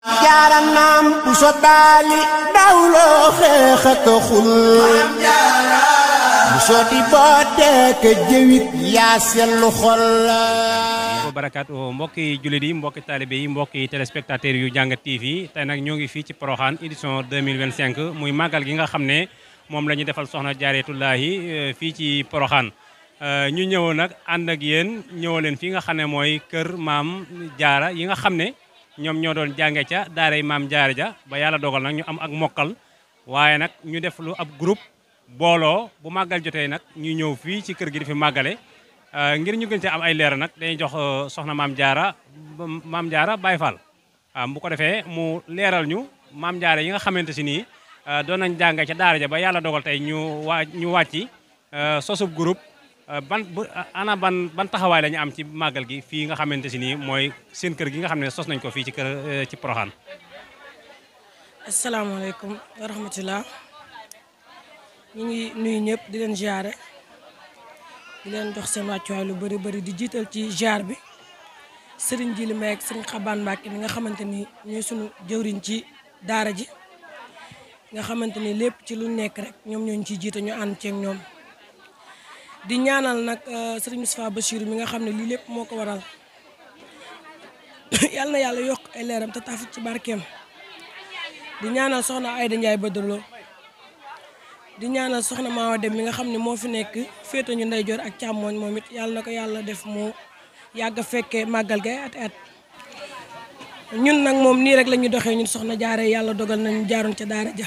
jaara naam bu so baali dawloo xeexat xul bu so di boote ke jëwit yaa sellu xol barakaatu mbokki jullit yi mbokki taalibe yi mbokki téléspectateurs yu Jàngat TV tey nag ñoo ngi fii ci Porokhane édition 2025 muy màggal gi nga xam ne moom la ñu defal soxna Jaaratullaahi fii ci Porokhane ñu ñëwoon nag ànd ak yéen ñëwoo leen fii nga xam ne mooy kër maam Jaara yi nga xam ne ñoom ñoo doon jànge ca daaray maam Jaara ja ba yàlla dogal nag ñu am ak mokkal waaye nag ñu def lu ab groupe booloo bu màggal jotee nag ñu ñëw fii ci kër gi di fi màggale ngir ñu gën ci am ay leer nag dañuy jox soxna maam Jaara Baye Fall bu ko defee mu leeral ñu maam Jaara yi nga xamante si nii doon nañ jànge ca daara ja ba yàlla dogal tey ñu wàcci sosub groupe ban taxawaay la ñu am ci màggal gi fii nga xamante si nii mooy seen kër gi nga xam ne sos nañ ko fii ci Porokhane. asalaamaaleykum wa rahmatulah ñu ngi nuyu ñëpp di leen ziare di leen jox seen wàccuwaay lu bëri di jiital ci ziar bi Serigne Djily Mbaye ak Serigne Xabaan Mbàkke mi nga xamante ni ñooy sunu jëwriñ ci daara ji nga xamante ni lépp ci lu nekk rek ñoom ñooñu ciy jiite ñu ànd ceeg ñoom. di ñaanal nag Serigne Moustapha Bachir mi nga xam ne lii lépp moo ko waral yal na yàlla yokk ay leeram te taafut ci barkeem di ñaanal soxna Ayda Ndiaye Badalo di ñaanal soxna Maawa Dem mi nga xam ne moo fi nekk féete ñu ndeyjoor ak càmmooñ moom it yàlla na ko yàlla def mu yàgg a fekkee màggal gay at ñun nag moom nii rek la ñuy doxee ñun soxna Jaara yàlla dogal nañu jaaroon ca daara ja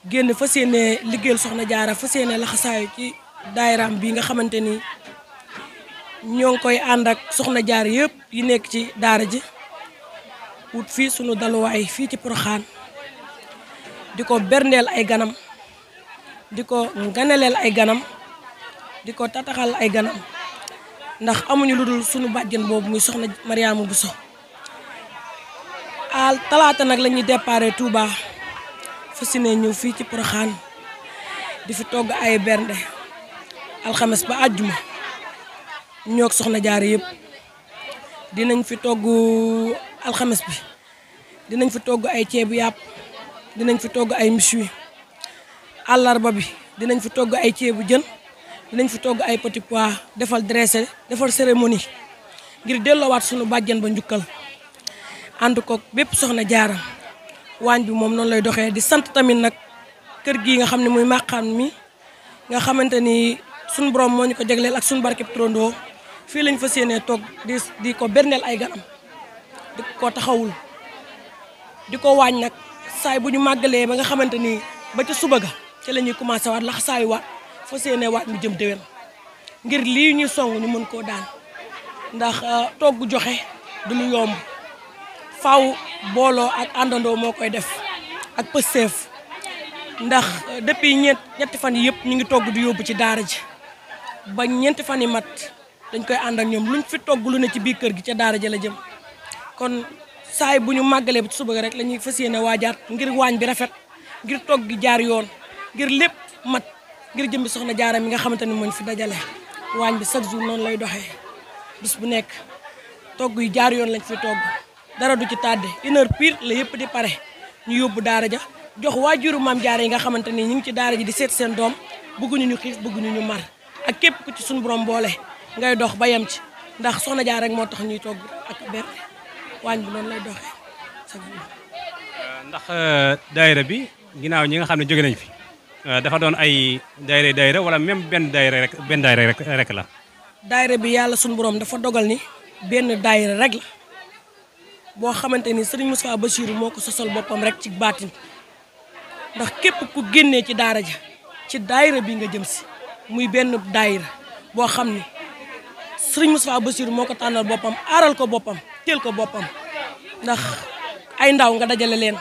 génn fas yéene liggéeyal soxna Jaara fas yéene laxasaayu ci daayiraam bi nga xamante ni ñoo ngi koy ànd ak soxna Jaara yëpp yi nekk ci daara ji wut fii sunu daluwaay fii ci Porokhane di ko berndeel ay ganam di ko nganaleel ay ganam di ko tataxal ay ganam ndax amuñu lu dul sunu bàjjen boobu muy soxna Mariama Bousso al talaata nag la ñuy déparé Touba fas yéene ñëw fii ci Porokhane di fi togg ay bernde alxames ba àjjuma ñoo ak soxna Jaara yëpp dinañ fi togg alxames bi dinañ fi togg ay ceebu yàpp dinañ fi togg ay méchoui àllarba bi dinañ fi togg ay ceebu jën dinañ fi togg ay petit pois defal dressé defal cérémonie ngir delloowaat sunu bàjjen ba njukkal ànd ko bépp soxna Jaara waañ bi moom noonu lay doxee di sant tamit nag kër gi nga xam ne muy màqaan mi nga xamante ni suñu borom moo ñu ko jagleel ak suñu barkeb trondoo fii lañ fas yéenee toog di ko berndeel ay ganam di ko taxawul di ko waañ nag saay bu ñu màggalee ba nga xamante ni ba ca suba ga ci la ñuy commencé waat lax saayu waat fas yéenee waat mu jëm déwén ngir lii ñuy song ñu mën koo daan ndax togg joxe du lu yomb faaw booloo ak àndandoo moo koy def ak pësteef ndax depuis ñetti fan yi yëpp ñu ngi togg di yóbbu ci daara ji ba ñeenti fan yi mat dañ koy ànd ak ñoom luñ fi togg lu ne ci biir kër gi ca daara ja la jëm kon saay bu ñu màggalee ba ci suba rek la ñuy fas yéene waajaat ngir waañ bi rafet ngir togg gi jaar yoon ngir lépp mat ngir jëmbi soxna Jaara mi nga xamante ni mooñ fi dajale waañ bi chaque jour noonu lay doxee bis bu nekk togg yi jaar yoon lañ fi togg dara du ci tàdde 1 heure pile la yëpp di pare ñu yóbbu daara ja jox waajuru maam Jaara yi nga xamante ni ñu ngi ci daara ji di seet seen doom bëgguñu ñu xiif bëgguñu ñu mar ak képp ku ci suñu borom boole ngay dox ba yem ci ndax soxna Jaara rek moo tax ñuy togg ak berne waañ bi noonu lay doxee chaque jour. ndax daayira bi ginnaaw ñi nga xam ne jóge nañ fi dafa doon ay daayira wala même benn daayira rek la. daayira bi yàlla suñu borom dafa dogal ni benn daayira rek la boo xamante ni Serigne Moustapha Bachir moo ko sosal boppam rek ci baatin ndax képp ku génnee ci daara ja ci daayira bi nga jëm si muy benn daayira boo xam ni Serigne Moustapha Bachir moo ko tànnal boppam aaral ko boppam teel ko boppam ndax ay ndaw nga dajale leen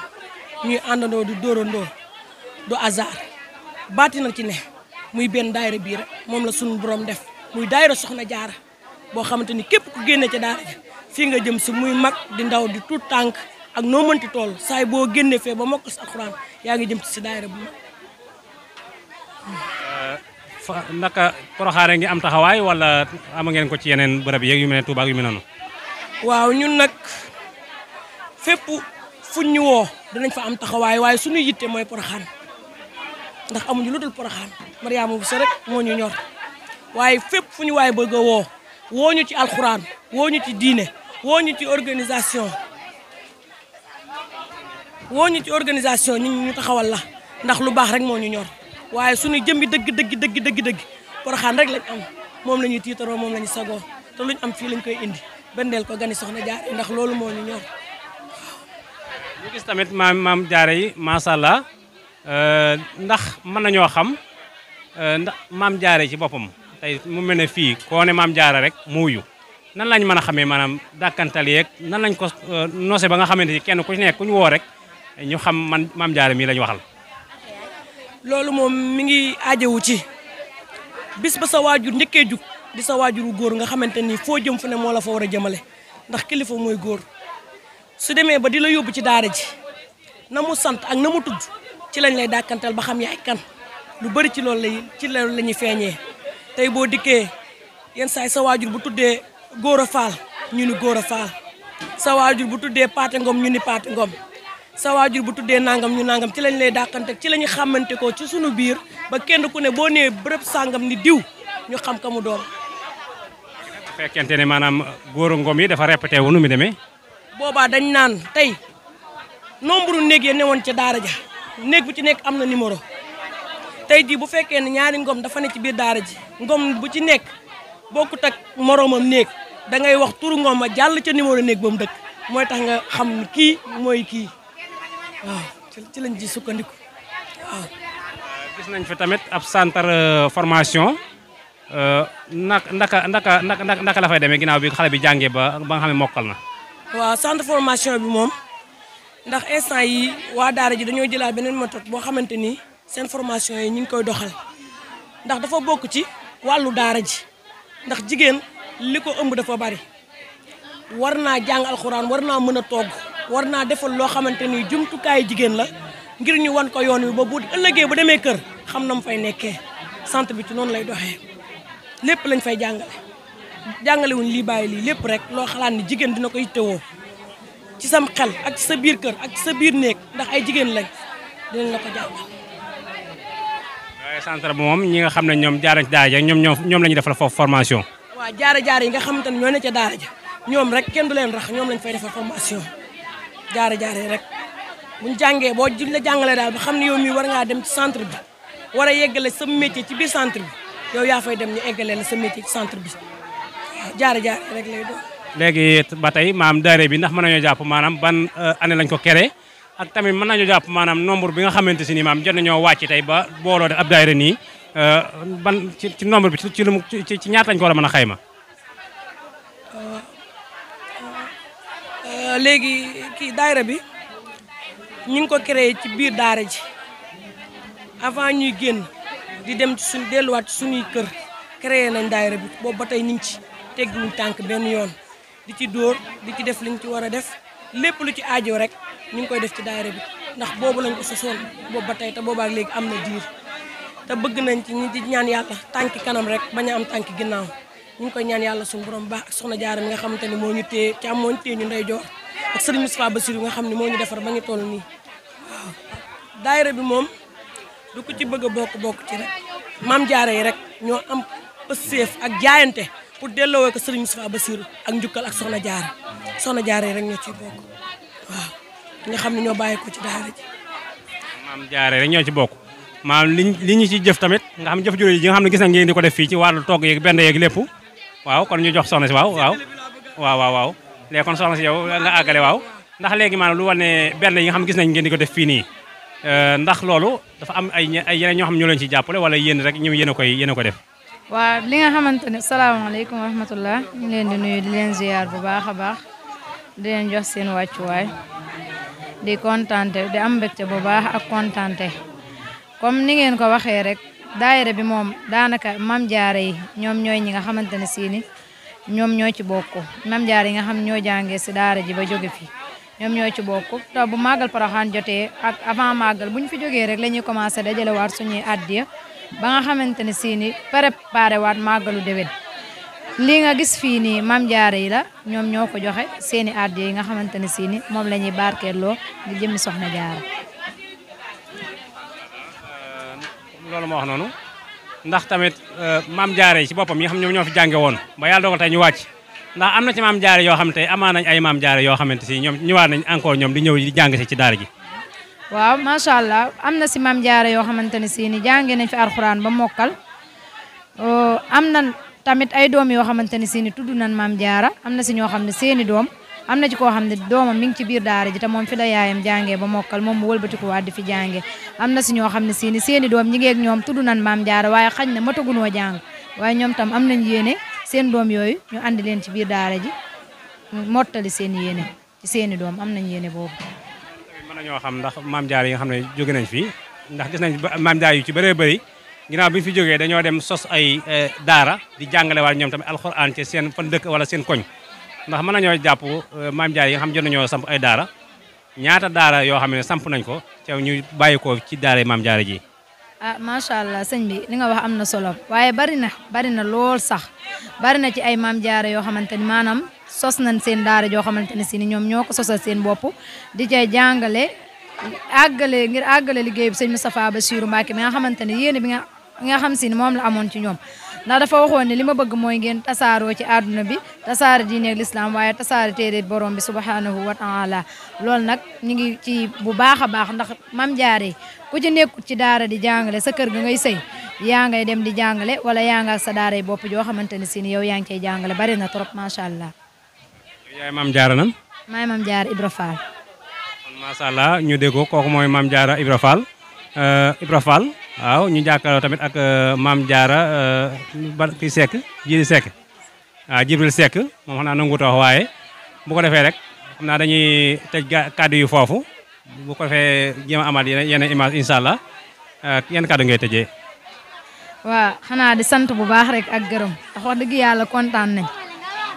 ñuy àndandoo di dóorandoo du hasard baati na ci ne muy benn daayira bii rek moom la suñu borom def muy daayira soxna Jaara boo xamante ni képp ku génnee ci daara ja fii nga jëm si muy mag di ndaw di tuut tànk ak noo mënti tool saay boo génnee fee ba mokkal sa alxuraan yaa ngi jëm si daayira bu mag. naka Porokhane ngi am taxawaay wala ama ngeen ko ci yeneen bërëb yeeg yu mel ne Touba ak yu mel noonu. waaw ñun nag fépp fuñ ñu woo dinañ fa am taxawaay waaye suñu yitte mooy Porokhane ndax amuñu lu dul Porokhane Mariama Bousso rek moo ñu ñor waaye fépp fu ñu waaye bëgg a woo ñu ci alxuraan woo ñu ci diine woo ñu ci organisation ñu taxawal la ndax lu baax rek moo ñu ñor waaye suñu jëmbi dëgg Porokhane rek lañ am moom la ñuy tiitaroo moom la ñu sagoo te luñ am fii lañ koy indi bendeel ko gani soxna Jaara ndax loolu moo ñu ñor. ñu gis tamit maam Jaara yi macha allah ndax mën nañoo xam ndax maam Jaara ci boppam tey mu mel ne fii koo ne maam Jaara rek mu wuyu nan lañ mën a xamee maanaam dàkkantal yeeg nan lañ ko noose ba nga xamante ni kenn ku ci nekk ku ñu woo rek ñu xam man maam Jaara mii lañ waxal. loolu moom mi ngi aajowu ci bis ba sa waajur njëkkee jug di sa waajuru góor nga xamante ni foo jëm fu ne moo la fa war a jëmale ndax kilifa mooy góor su demee ba di la yóbbu ci daara ji na mu sant ak na mu tudd ci lañ lay dàkkantal ba xam yaay kan lu bari ci loolu la ñuy feeñee tey boo dikkee yenn saay sa waajur bu tuddee góor a faal ñu ni góor a faal sa waajur bu tuddee paate ngom ñu ni paate ngom sa waajur bu tuddee nangam ñu nangam ci lañ lay dàkkante ci la ñu xamante ko ci sunu biir ba kenn ku ne boo nee bërëb sàngam ni diw ñu xam ka mu doon. bu fekkente ne maanaam góoru ngom yi dafa répété wu nu mu demee. boobaa dañ naan tey nombre néeg ya newoon ca daara ja néeg bu ci nekk am na numéro tey jii bu fekkee ne ñaari ngom dafa ne ci biir daara ji ngom bu ci nekk bokkut ak moroomam néeg da ngay wax turu ngom ma jàll ca numéro néeg ba mu dëkk mooy tax nga xam ni kii mooy kii. waaw ci lañ ci sukkandiku waaw. gis nañ fi tamit ab centre formation naka la fay demee ginnaaw bi xale bi jàngee ba nga xam ne mokkal na. waaw centre formation bi moom ndax instant yi waa daara ji dañoo jëlaat beneen méthode boo xamante ni seen formation yi ñu ngi koy doxal ndax dafa bokk ci wàllu daara ji ndax jigéen li ko ëmb dafa bari war naa jàng alxuraan war naa mën a togg. war naa defal loo xamante ni jumtukaayu jigéen la ngir ñu wan ko yoon wi ba bu ëllëgee bu demee kër xam na mu fay nekkee centre bi ci noonu lay doxee lépp lañ fay jàngale wuñ lii bàyyi lii lépp rek loo xalaat ni jigéen dina ko yittewoo ci sam xel ak ci sa biir kër ak ci sa biir néeg ndax ay jigéen lañ dinañ la ko jàngal. waaye centre bi moom ñi nga xam ne ñoom jaarañ ci daara ja ñoom la ñu defal foofu formation. waaw jaara yi nga xamante ne ñoo ne ca daara ja ñoom rek kenn du leen rax ñoom lañ fay defal formation. jaare rek buñ jàngee boo la jàngalee daal ba xam ne yow mii war ngaa dem ci centre bi war a yeggale sa métier ci biir centre bi yow yaa fay dem ñu eggalee la sa métier ci centre bi waaw jaare rek lay doon. léegi ba tey maam daare bi ndax mën nañoo jàpp maanaam ban année lañ ko créé ak tamit mën nañoo jàpp maanaam nombre bi nga xamante si ni maam jot nañoo wàcc tey ba booloo def ab daayira nii ban ci nombre bi ci ñaata lañ ko war a mën a xayma. léegi kii daayira bi ñu ngi ko créé ci biir daara ji avant ñuy génn di dem ci suñ delluwaat ci suñuy kër créé nañ daayira bi boobu ba tey ñu ngi ci tegguñu tànk benn yoon di ci dóor di ci def liñ ci war a def lépp lu ci aajo rek ñu ngi koy def ci daayira bi ndax boobu lañ ko sosoon boobu ba tey te boobaak léegi am na diir te bëgg nañ ci ñi di ñaan yàlla tànki kanam rek bañ a am tànki ginnaaw ñu ngi koy ñaan yàlla suñu borom baax ak soxna Jaara mi nga xamante ni moo ñu téye càmmooñ téye ñu ndey joor ak sëriñ Moustapha Bassirou nga xam ne moo ñu defar ba ñu toll nii waaw daayira bi moom du ko ci bëgg a bokk ci rek maam Jaara yi rek ñoo am pëseef ak jaayante pour delloo ko sëriñ Moustapha Bassirou ak njukkal ak soxna Jaara yi rek ñoo ciy bokk waaw nga xam ne ñoo bàyyi ko ci daayira ji maam Jaara rek ñoo ci bokk maam li ñu ci jëf tamit nga xam jëf jure yi nga xam ne gis na ngeen di ko def fii ci wàllu togg yeeg benn yeeg lépp waaw kon ñu jox soxna si waaw léegi kon soxna si yow nga àggale waaw ndax léegi maanaam lu wane benn yi nga xam gis nañ ngeen di ko def fii nii ndax loolu dafa am ay yeneen ñoo xam ñoo leen ci jàppale wala yéen rek ñëw yéen a ko def. waaw li nga xamante ne salaamaaleykum wa rahmatullah ñu leen di nuyu di leen ziar bu baax a baax di leen jox seen wàccuwaay di kontante di am mbégte bu baax ak kontante comme ni ngeen ko waxee rek daayira bi moom daanaka Maam Jaara yi ñoom ñooy ñi nga xamante ne sii ni ñoom ñoo ci bokk Maam Jaara yi nga xam ñoo jàngee si daara ji ba jóge fi ñoom ñoo ci bokk te bu màggal Porokhane jotee ak avant màggal bu ñu fi jógee rek la ñuy commencé dajale waat suñuy addiya ba nga xamante ne sii ni préparé waat màggalu déwén lii nga gis fii nii Maam Jaara yi la ñoom ñoo ko joxe seeni addiya yi nga xamante ne si ni moom la ñuy barkeeloo di jëmmi Soxna Jaara. loolu ma wax noonu ndax tamit Maam Jaara yi ci boppam yi nga xam ñoom ñoo fi jànge woon ba yàlla dogal tey ñu wàcc ndax am na ci Maam Jaara yoo xam ne tey amaa nañ ay Maam Jaara yoo xamante si ñoom ñëwaat nañ encore ñoom di ñëw di jàng si ci daara ji. waaw macha allah am na si Maam Jaara yoo xamante ne si ni jàngee nañ fi alxuraan ba mokkal am na tamit ay doom yoo xamante ne si ni tudd nañ Maam Jaara am na si ñoo xam ne seeni doom am na ci koo xam ne doomam mi ngi ci biir daara ji te moom fi la yaayam jàngee ba mokkal moom mu wëlbatikuwaat di fi jàngee am na si ñoo xam ne si ni seeni doom ñi ngi ak ñoom tudd nañ Maam Jaara waaye xañ na matagunoo jàng waaye ñoom tam am nañ yéene seen doom yooyu ñu andi leen ci biir daara ji mottali seen yéene ci seeni doom am nañ yéene boobu. mën nañoo xam ndax Maam Jaara yi nga xam ne jóge nañ fi ndax gis nañ Maam Jaara yu ci bëree bëri ginnaaw bi ñu fi jógee dañoo dem sos ay daara di jàngale waat ñoom tamit alxuraan ci seen fan dëkk wala seen koñ ndax mën nañoo jàpp Maam Jaara yi nga xam jot nañoo samp ay daara ñaata daara yoo xam ne samp nañ ko te ñu bàyyi ko ci daara Maam Jaara ji. ah macha allah sëñ bi li nga wax am na solo waaye bari na lool sax bari na ci ay Maam Jaara yoo xamante ni maanaam sos nañ seen daara joo xamante ne si ni ñoom ñoo ko sosal seen bopp di cay jàngale ngir àggale liggéey bi sëñ Moustapha Bassirou Mbacké mi nga xamante ne yéene bi nga xam si ni moom la amoon ci ñoom ndax dafa waxoon ne li ma bëgg mooy ngeen tasaaroo ci àdduna bi tasaare diine ak lislaam waaye tasaare téere borom bi subhanahu wa taala loolu nag ñu ngi ci bu baax a baax ndax Maam Jaara yi ku ci nekkut ci daara di jàngale sa kër ga ngay sëy yaa ngay dem di jàngale wala yaa nga ak sa daara yi bopp joo xamante ne si ni yow yaa ngi cay jàngale bari na trop macha allah. yaay Maam Jaara nan. maay Maam Jaara Ibra Fall. kon macha allah ñu dégg ko kooku mooy Maam Jaara Ibra Fall waaw ñu jàkkaarloo tamit ak Maam Jaara kii Seck Jibril Seck waaw Jibril Seck moom xam naa nanguut a wax waaye bu ko defee rek xam naa dañuy tëj kàddu yu foofu bu ko defee jéem a amaat yenn image incha allah yenn kàddu ngay tëjee. waaw xanaa di sant bu baax rek ak gërëm ndax wax dëgg yàlla kontaan nañ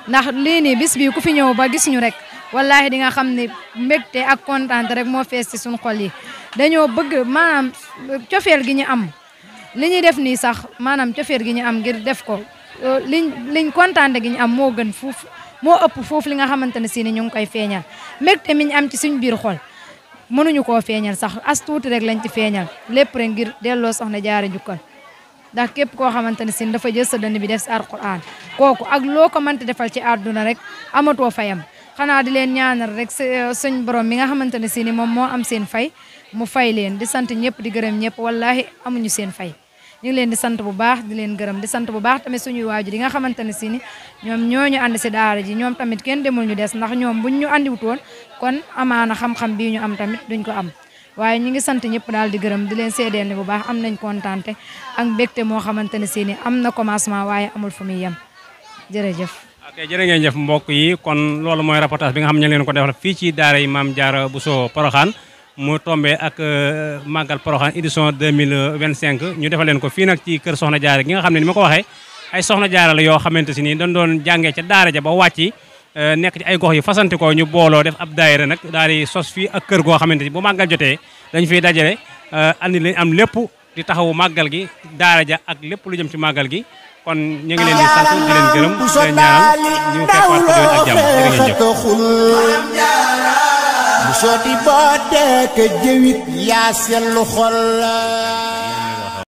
ndax lii nii bis bi ku fi ñëw ba gis ñu rek wallahi di nga xam ne mbégte ak kontaan rek moo fees ci suñu xol yi. dañoo bëgg maanaam cofeel gi ñu am li ñuy def nii sax maanaam cofeel gi ñu am ngir def ko liñ kontaante gi ñu am moo gën fuuf moo ëpp foofu li nga xamante ne si ni ñu ngi koy feeñal mbégte mi ñu am ci suñ biir xol mënuñu koo feeñal sax as tuuti rek lañ ci feeñal lépp rek ngir delloo Soxna Jaara njukkal ndax képp koo xamante ne si dafa jël sa dënn bi def si alxuraan kooku ak loo ko mënti defal ci àdduna rek amatoo fayam xanaa di leen ñaanal rek suñ borom mi nga xamante ne si ni moom moo am seen fay mu fay leen di sant ñëpp di gërëm ñëpp wallahi amuñu seen fay ñu ngi leen di sant bu baax di leen gërëm di sant bu baax tamit suñuy waajur yi nga xamante ne si ni ñoom ñooñu ànd si daara ji ñoom tamit kenn demul ñu des ndax ñoom buñ ñu àndiwut woon kon amaana xam-xam bii ñu am tamit duñ ko am waaye ñu ngi sant ñëpp daal di gërëm di leen seedeel ne bu baax am nañ kontaante ak mbégte moo xamante ne si ni am na commencement waaye amul fu muy yem jërëjëf. ok jërë ngeen jëf mbokk yi kon loolu mooy reportage bi nga xam ne leen ko defal fii ci daara yi Maam Jaara Bousso Porokhane mu tombé ak Magal Porokhane édition 2025 ñu defal leen ko fii nag ci kër Soxna Jaara gi nga xam ne ni ma ko waxee ay Soxna Jaara la yoo xamante si ni dañ doon jàngee ca daara ja ba wàcci nekk ci ay gox yi fasante ko ñu booloo def ab daayira nag daal di sos fii ak kër goo xamante si bu màggal jotee dañ fiy dajale andi lañ am lépp di taxawu màggal gi daara ja ak lépp lu jëm ci màggal gi kon ñu ngi leen di sant di leen gërëm di leen ñaanal ñu fekk waat ko déwén ak jàmm jërë ngeen jëf bu sooti boo dee te jëwit yaa sellu xol